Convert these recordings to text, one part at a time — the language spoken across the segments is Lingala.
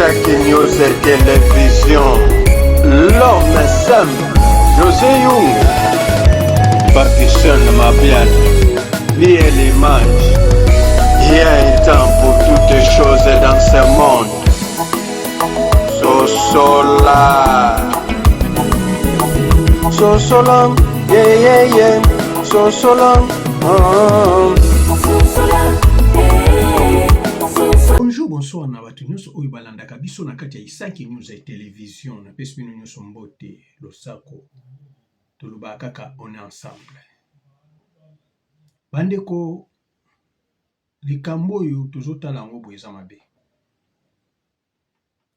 Isaac News Télévision. L'homme simple, José Young. Pakistan Mabian. Vie l'image. Il y a un temps pour toutes choses dans ce monde. Sosola. Sosola, yeah, yeah, yeah. Sosola. Oh. Bonjour, bonsoir na bato nyonso oyo balandaka biso na kati ya Isaki News ya television. Napesi bino nyonso mbote, losako, tolobaka kaka on est ensemble. Bandeko, likambo oyo tozotala yango boye eza mabe,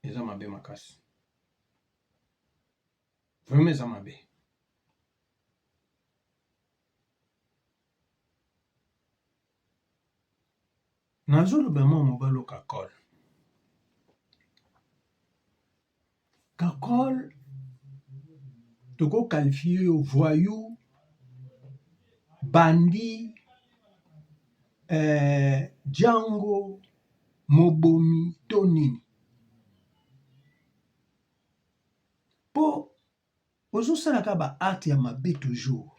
eza mabe makasi, vraiment eza mabe. Nazoloba mwa mobali oyo Kakol. Kakol toko qualifier yo voyou, bandit, django, mobomi to nini? Po ozosala kaka ba actes ya mabe toujours.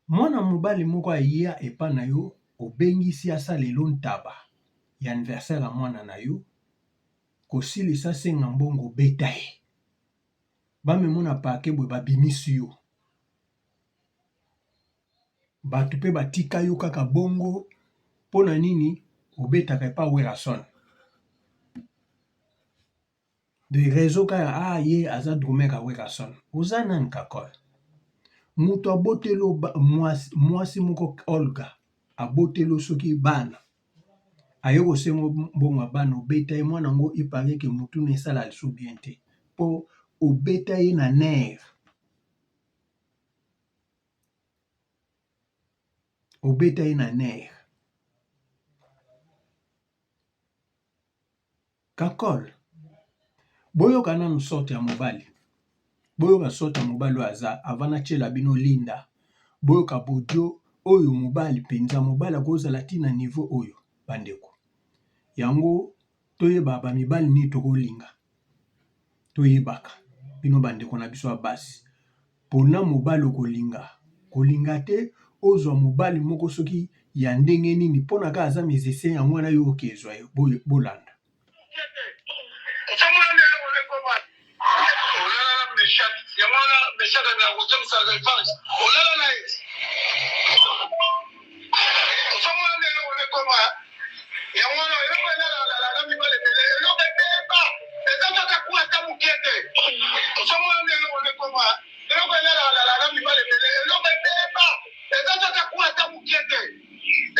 Mwana mobali moko aya epa na yo obengisi asalelo ntaba ya anniversaire ya mwana na yo, kosilisa asenga mbongo obeta ye, ba memo na parquet boye ba bimisi yo, batu pe batika yo kaka bongo pona nini obetaka epa Werrason. De raison kaka ah ye aza drummer ya Werrason oza nani kakol mutu aboteli yo muasi moko Olga aboteli yo soki bana aye kosenga yo mbongo ya bana obeta ye mwana yango il parait que mutu naye esala lisusu bien te po obeta ye na nerf obeta ye na nerf. Kakol, boyoka nanu sorte ya mobali, boyoka sorte ya mobali oyo aza avant natiela bino Linda, boyoka b'audio oyo mobali penza, mobali akozala ti na niveau oyo ba ndeko? Yango toyeba ba mibali nini tokolinga, toyebaka bino ba ndeko na biso ya basi, pona mobali okolinga, kolinga te ozwa mobali moko soki ya ndenge nini pona kaka aza musicien yango wana yo okezwa ye bolanda. Eloko elalaka na mibali ebele, eloko ebeba eza ata kuwa ata moke te,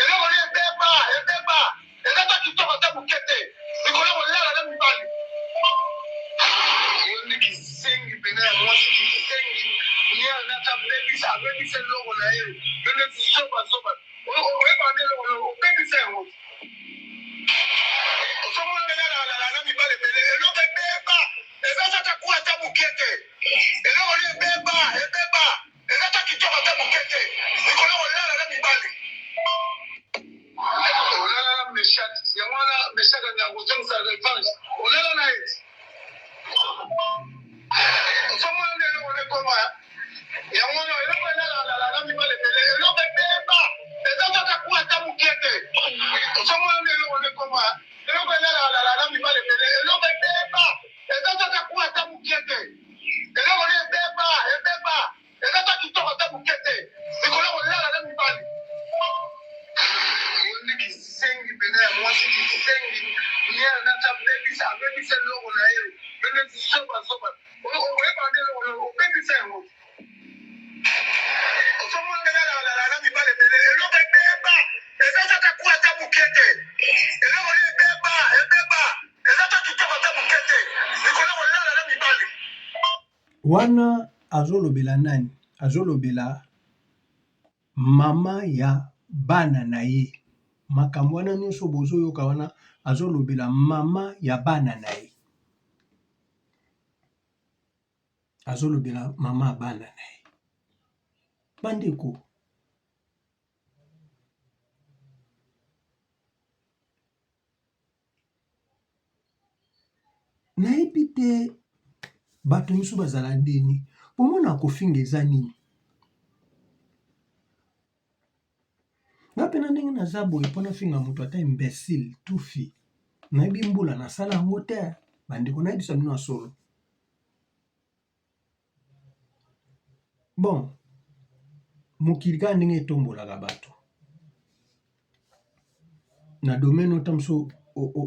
eloko nde ebeba ebeba eza ata kitoko ata moke te, likolo kolala na mibali. Oyo nde kizengi pena ya mwasi, kizengi niana ata abebisa abebisa eloko na ye, yo nde zoba zoba, oyebaka nde eloko obebisa yango. Ozomona ndenge alalaka na mibali ebele, eloko ebeba eza ata kuwa ata moke te. Eloko nde ebeba ebeba eza ata kitoko ata moke te likolo kolala na mibali olala na meshak yango wana meshak alingaka kozongisa revanche olala na ye ozomona nde eloko nde ekoma yango wana eloko elalalala na mibali ebele eloko ebeba eza ata kuwa ata moke te ozomona nde eloko nde ekoma eloko elalalala na mibali ebele eloko ebeba Eza kaka kuwa ata mukie te. Eloko nde ebeba, ebeba. Eza ata kitoko ata mukie te. Likolo kolala na mibali. Oyo nde kizengi pena ya mwasi kizengi. Niana ata abebisa abebisa eloko na ye. Yo nde zoba zoba. Oyebaka nde eloko na obebisa yango. Ozomona ndenge alalala na mibali ebele. Eloko ebeba. Eza kaka kuwa ata mukie te. Eloko nde ebeba, ebeba. Eza ata kitoko ata moke te likolo ya kolala na mibali. Wana azolobela nani? Azolobela mama ya bana na ye. Makambo wana nyonso bozoyoka wana azolobela mama ya bana na ye. Azolobela mama ya bana na ye. Bandeko, Nayebi te bato misusu bazala ndeni pomona kofinga eza nini? Nga pe na ndenge naza boye po nafinga moto ata imbecile tufi nayebi mbula nasala yango te bandeko nayebisa bino ya solo. Bon mokili kaka ndenge etombolaka bato na domaine oyo tango mosusu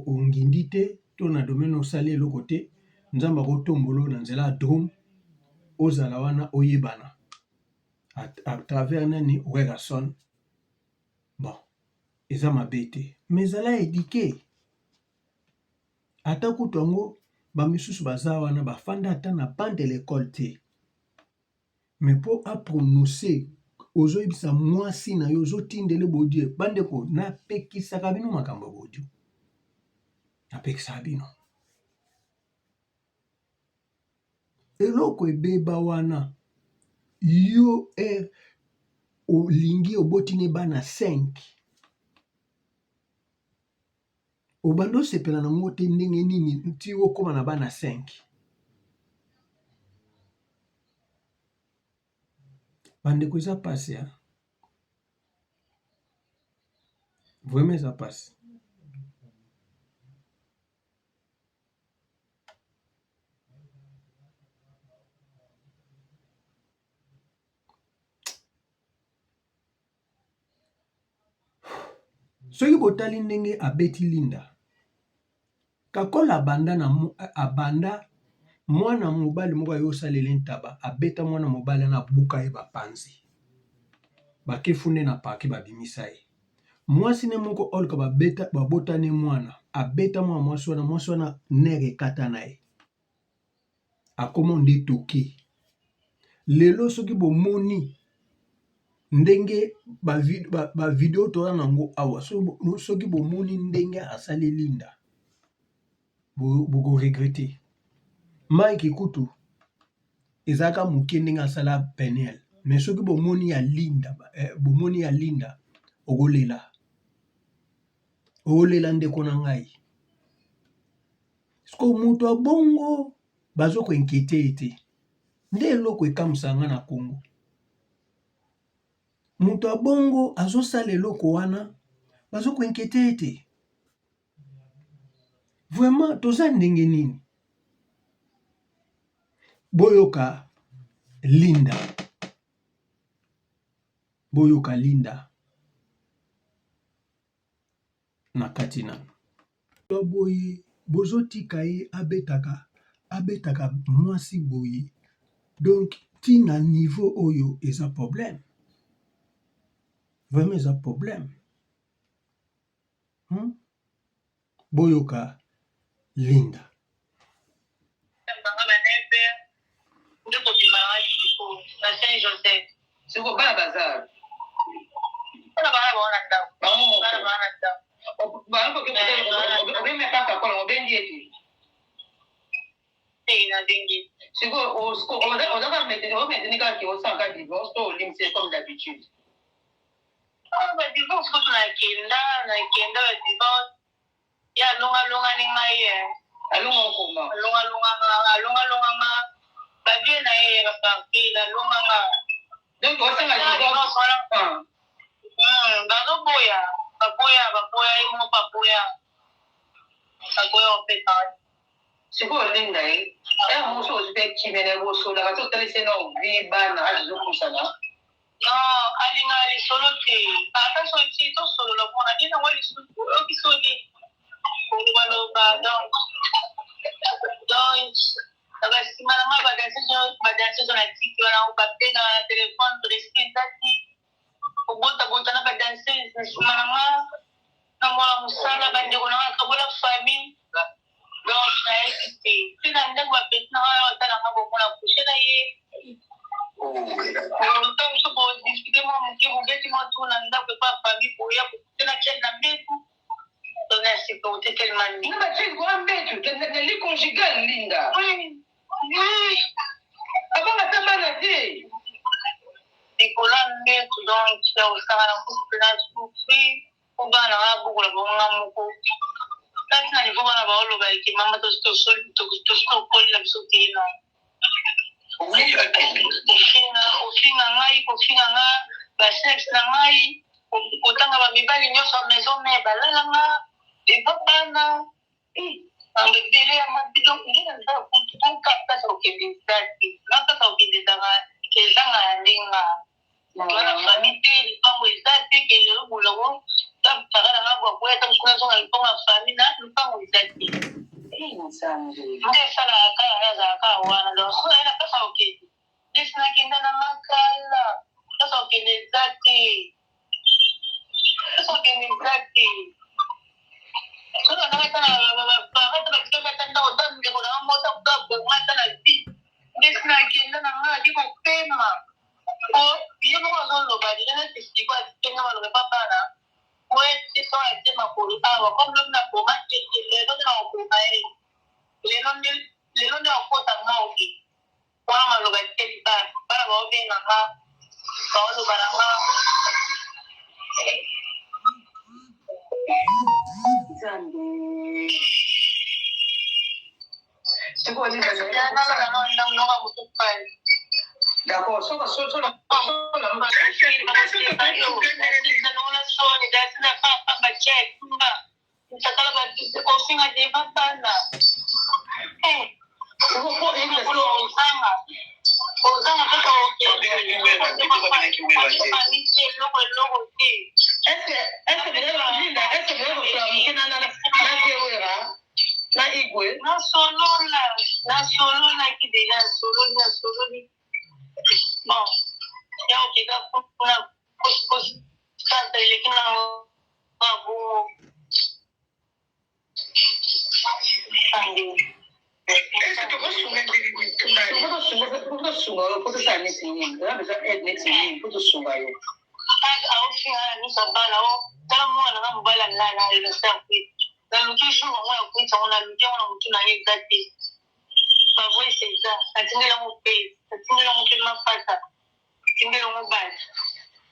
ongindi te to na domaine oyo osali eloko te nzambe akotombola yo na nzela ya drum ozala wana oyebana à travers nani Werrason bon eza mabe te mais zala eduque. Ata kutu yango ba misusu baza wana ba fanda ata na banc de l'ecole te mais po a prononcer ozo yebisa mwasi na yo ozo tindele b'audio ba ndeko na pekisaka bino makambo ya b'audio na pekisaka bino eloko ebeba wana yo heure olingi oboti ne bana 5 Obanda osepela na ngo te ndenge nini ti okoma na bana 5? Ba ndeko eza pasi hein. Vraiment eza pasi. Soki botali ndenge abeti Linda, Kakol abanda na abanda mwana mobali moko aye osalela ye ntaba abeta mwana mobali wana abuka ye ba panzi bake funde na parquet babimisa ye. Mwasi ne moko Olga babeta babota ne mwana abeta mwana mwasi wana mwasi wana nerf ekatana ye. Akoma nde toke. Lelo soki bomoni ndenge ba video toza na yango awa soki bomoni ndenge asali Linda boko regretter. Mike kutu ezalaka muke ndenge asala Penielle mais soki bomoni ya Linda bomoni ya Linda okolela, okolela ndeko na ngai. Sikoyo mutu ya bongo bazo ko inquiete ye te nde eloko ekamwisaka nga na Congo. Mutu ya bongo azo sala eloko wana bazo ko inquiete ye te. Vraiment toza ndenge nini? Boyoka Linda, boyoka Linda. Na kati na. Boye bozo tika ye abetaka abetaka mwasi boye donc ti na niveau oyo eza problème vraiment eza problème hum boyoka Linda. Siko bana baza bana bana bango na ndako bango moko bana bana na ndako obengi kaka kola obengi ye te te nabengi sikoyo ozaka ometeni kaka ke osalaka divorce to olimbisi comme d'habitude ba divorce kutu nakenda nakenda ba divorce Ye alonga alonga ni ngai eh. Alonga yo comment? Alonga alonga nga, alonga alonga nga. Ba vieux na ye ba parfait, alonga nga. Donc osanga divorce wana. Ah. Bazo boya, baboya, baboya ye moko aboya. Baboya opesa. Sikoyo Linda ye, heure moko ozwi pe kimia na ye bosololaka te otalisi ye nao vie bana age ezopusana. Non, alingaka lisolo te. Ata soki tosolola po na nini yango lisusu oyoki soni koloba loba donc donc na ba sima na nga ba danseuse ba danseuse na tiki wana babengaka na telefone respect eza te kobota bota na ba danseuse na sima na nga na mwana mosala bandeko na nga kabola famille Donc nayebi te. Ti na ndako ba petit na nga wana batala nga bongo na couche na ye. Ntango mosusu bo discuter mwa moke bobeti mwa tour na ndako epa famille boya bokute na chaine na mbetu. Donc na supporte tellement nini. Na ba chaine kwa mbetu na lit conjugal Linda. Oui. Oui. Abanga ata bana te. Likolo ya mbetu donc ya kosakana kutu pe na souffrir. Po bana nga nabokola bango nga moko. Kati na niveau bana baoloba ete mama tosi tokoli na biso te na kofinga kofinga ngai kofinga nga basexe na ngai kotanga bamibali nyonso ya maison me balala nga eva bana mambo ebele ya mabe donc nde naza kutu mpoka place okende eza te nga place okende ezanga ezanga ya ndenge Toza na famille te, lupango eza te ke lelo bolongo ta para na nga bwakoya ta mosusu nazonga lupango ya famille na lupango eza te. Nzambe. Nde esalaka kaka nga azalaka kaka wana donc soki naye na place ya kokende nde si nakenda na nga kala place ya kokende eza te place ya kokende eza te soki nazalaki ata na baparent ata batikaki ata ndako ata ndeko na nga moko ata moto abonga ata na vie nde si nakenda na nga nake kopema Po ye moko azoloba deja neti sikoyo atike nga maloba epa bana po so atie makolo awa comme lobi na boma te lelo nde nakoboma ye lelo nde lelo nde akota morgue wana maloba etikeli bana bana baobenga nga baoloba na nga. Nzambe. Sikoyo nini bazali D'accord, soko soko soko Est-ce que Linda, est-ce que na na na na igwe nasolola nasololaki deja nasololi nasololi bon ya okeka kuna kosanta eleki na bongo tokosunga yo po tosala neti nini oza besoin aide neti nini po tosunga yo aofinga na miso ya bana o tala mwana nga mobali alala elosaki Naluki jour yango ya kwiti yango naluki yango na mutu na ye eza te ba voice eza natindeli yango pe natindeli yango pe mapata natindeli yango batu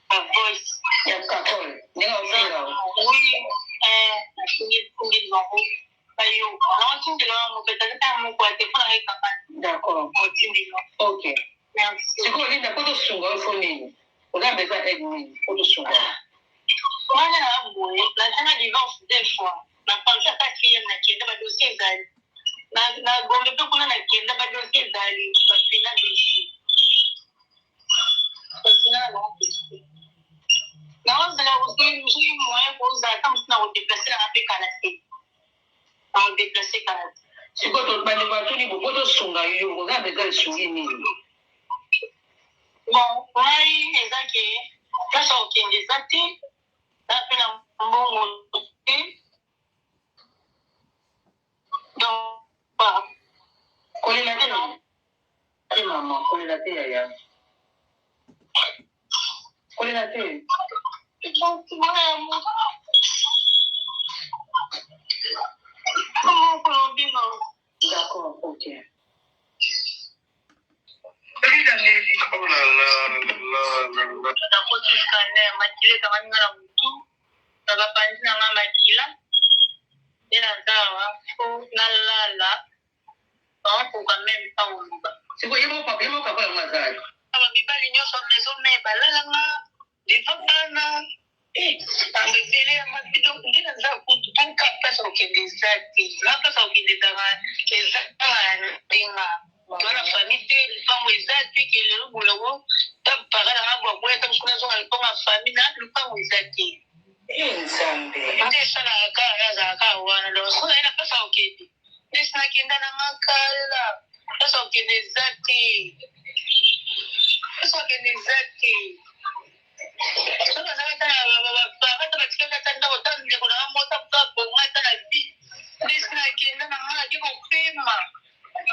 ba voice ya kakol ndenge ofinga oui eh natindeli tindeli bango bayoka naotindela yango pe tata ya moko ya te mpo na ngai kaka d'accord otindeli ok merci sikoyo linda po tosunga yo fo nini oza besoin aide nini po tosunga yo Wana na boye nasala divorce deux fois na pense ata fille na kenda ba dossier ezali na na gombe pe kuna na kenda ba dossier ezali ba fina dossier ba fina na bango dossier naozela soki moyen kozala ata mosu na kodeplace nanga mpe kala te na kodeplace kala te sikoyo bandeko batuni bo po tosunga yo oza besoin lisungi nini Bon ngai eza ke place ya kokende eza te na pe na mbongo te donc kolela te te mama kolela te yaya kolela te d'accord ok Nakoti scanner makila ekangami nga na mutu na bapanzi na nga makila nde naza awa po nalala naokoka meme pas koloba. Sikoyo ye moko papa ye moko papa yango azali. Ba mibali nyonso ya maison mère balala nga devant bana Makambo ebele ya mabe donc nde naza kutu mpo place okende eza te nga place okende ezaka ezanga ya ndenga toa na famille te lupango eza te ke lelo bolongo ta para na nga bwakoya ta mosusu nazonga lupango ya famille na lupango eza te Nzambe. Nde esalaka kaka nga azalaka kaka wana donc soki naye na place ya kokende nde si nakenda na nga kala place ya kokende eza te place ya kokende eza te soki bazalaki ata na baparent ata batikaki ata ndako ata ndeko na nga moko ata moto abonga ata na vie nde si nakenda na nga nake kopema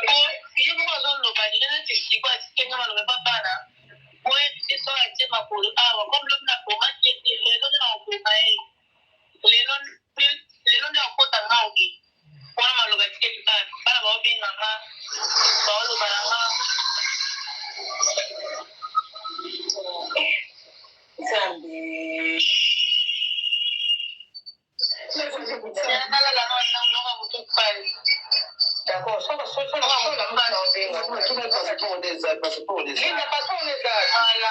po ye moko azoloba deja neti sikoyo atike nga maloba epa bana boye so atie makolo awa comme lobi na boma te lelo nde nakoboma ye lelo lelo nde akota morgue wana maloba etikeli bana bana baobenga nga baoloba na nga Nzambe. Nalala na D'accord, soki soki Linda passeport eza.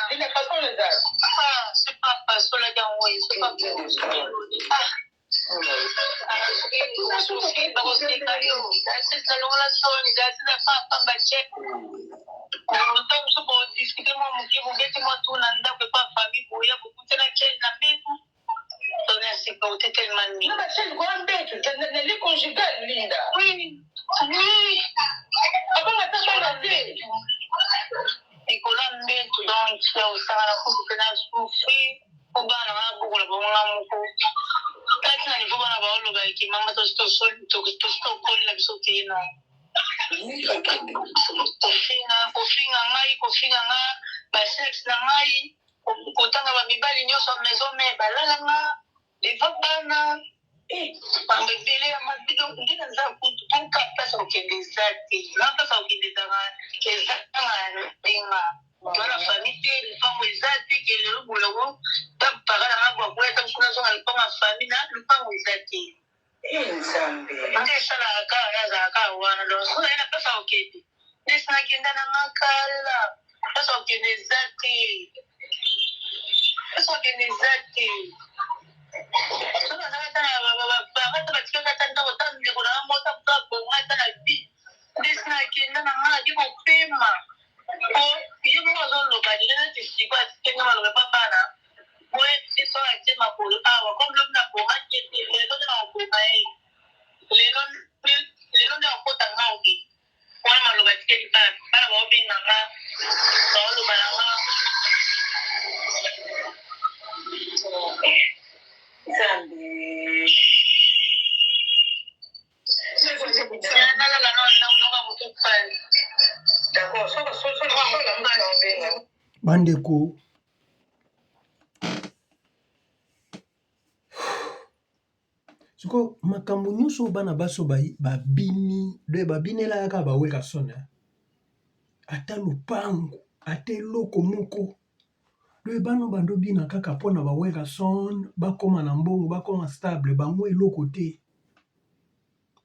Linda passeport eza. Ah, c'est pas passeport la yango, c'est pas Ah. Nalongola soni na pamba che ntango mosusu bodiscute mwa moke bobeti mwa tour na ndako epa famille boya bokutana chel na mbetu tona supporte tellement mingi na bachel kwa mbetu na lit conjugal Linda oui oui abanga ata bana te likolo ya mbetu donc ya kosakana kutu mpe na souffrir po bana nga nabokola bango nga moko kati na niveau bana baoloba eke mama tosi tokoli na biso te no kofinga kofinga ngai kofinga nga basexe na ngai kotanga bamibali nyonso ya maison me balala nga devant bana makambo ebele ya mabe donc nde naza kutu mpoka place ya kokende eza te na place ya kokende ezaka ezanga ndenga toza na famille te lupango eza te ke lelo bolongo ta para na nga bwakoya ta mosu nazonga lupango ya famille na lupango eza te nzambe nde esalaka kaka ye azalaka kaka wana donc soki naye na place ya kokende nde esi nakenda na nga kala place ya kokende eza te place ya kokende eza te soki nazalaka ata na baparent ata batikaka ata ndako ata ndeko na nga moko ata moto abonga ata na vie nde esi nakenda na nga nake kopema po ye moko azoloba deja neti sikoyo atiki nga maloba epa bana boye so atie makolo awa comme lobi nabomaki ye te lelo nde nakoboma ye lelo lelo nde akota morgue wana maloba atikeli bana bana baobenga nga baoloba na nga nzambe Bandeko sikoyo makambo nyonso oyo bana basi oyo babini donc babinelaka kaka ba Werrason ata lopango ata eloko moko donc bana oyo bando bina kaka mpona ba Werrason bakoma na mbongo bakoma stable bango eloko te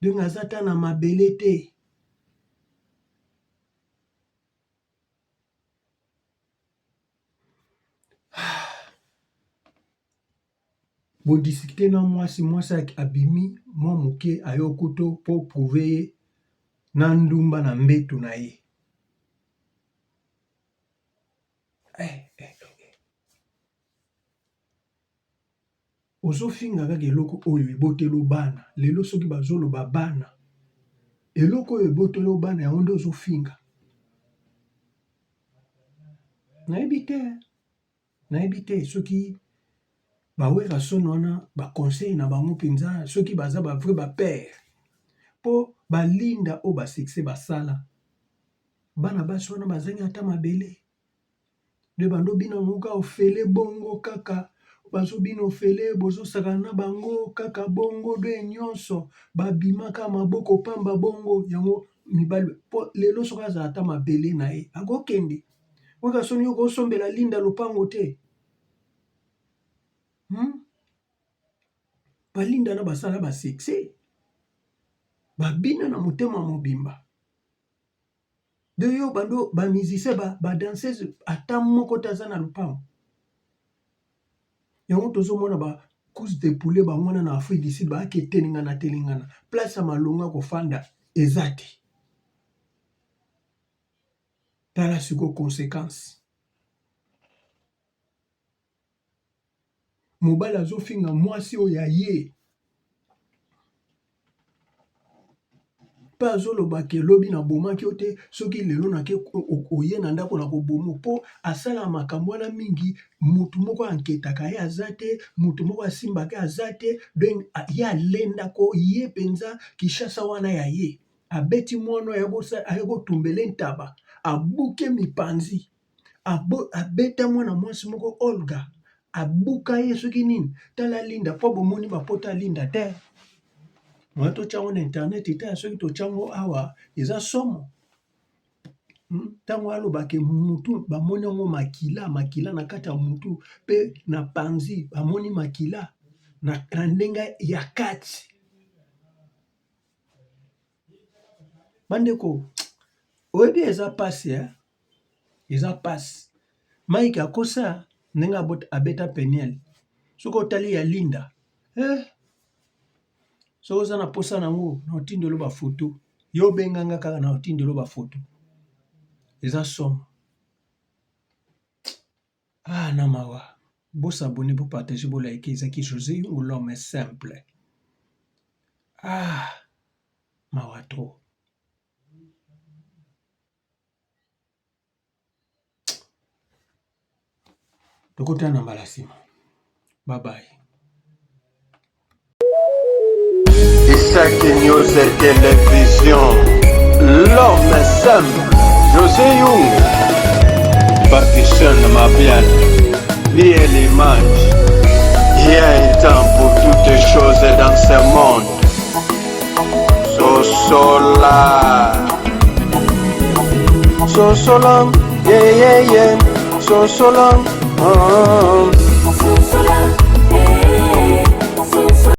donc aza ata na mabele te. Bo discuter na mwasi, mwasi abimi mwa moke aye okuta yo po o prouver ye na ndumba na mbetu na ye. Eh, eh, eh. Ozofinga kaka eloko oyo eboteli yo bana, lelo soki bazoloba bana, eloko oyo eboteli yo bana yango nde ozofinga. Nayebi te. Nayebi te soki ba werrason wana ba conseil na bango penza soki baza ba vrai ba père po ba linda oyo ba succès basala bana basi wana bazangi ata mabele nde bando bina yango kaka ofele bongo kaka bazo bina ofele bozo sakana na bango kaka bongo de nyonso babima kaka maboko pamba bongo yango mibali po lelo soki azala ata mabele na ye akokende Werrason yo okosombela Linda lopango te hum? Ba Linda na basala ba succès babina na motema mobimba de yo bando ba musicien ba, ba danseuse ata moko te aza na lopango yango tozomona ba couse de poulet bango wana na Afrique du Sud baake telengana telengana place ya malonga kofanda eza te. Tala sikoyo consequence. Mobali azofinga mwasi oyo ya ye pe azoloba ke lobi nabomaki yo te soki lelo nake oye na ndako nakoboma yo po asalaka makambo wana mingi mutu moko a enquetaka ye aza te mutu moko asimbaka ye aza te donc ye alendako ye penza Kinshasa wana ya ye. Abeti mwana oyo aye kotumbela ye ntaba, abuki ye mipanzi, abeta mwana mwasi moko Olga, abuka ye soki nini. Tala Linda po bomoni ba pota ya Linda te? Moyen totia yango na internet te, soki totie yango awa eza somo. Tango aloba ke mutu bamoni yango makila, makila na kati ya mutu pe na panzi bamoni makila na ndenge ya kati. Bandeko, oyebi eza pasi eh? Eza pasi. Mike akosa ndenge abeta Peniel. Soki otali ya Linda, eh? Soki oza na posa nango, na otindelo ba photo. Yo benga nga kaka na otindelo ba photo. Eza somo. Ah na mawa. Bo s'abonner, bo partager, bo liker. Ezaki Jose Yungu l'homme simple. Ah mawa trop. Tokutana na mbala nsima. Bye bye. Isaac News Télévision, l'homme simple, José Young, Patricia Mabian, Miel Image. Il y a un temps pour toutes choses dans ce monde. Sosola. Sosola, yeah, yeah, yeah. Sosola. Oh, oh, oh.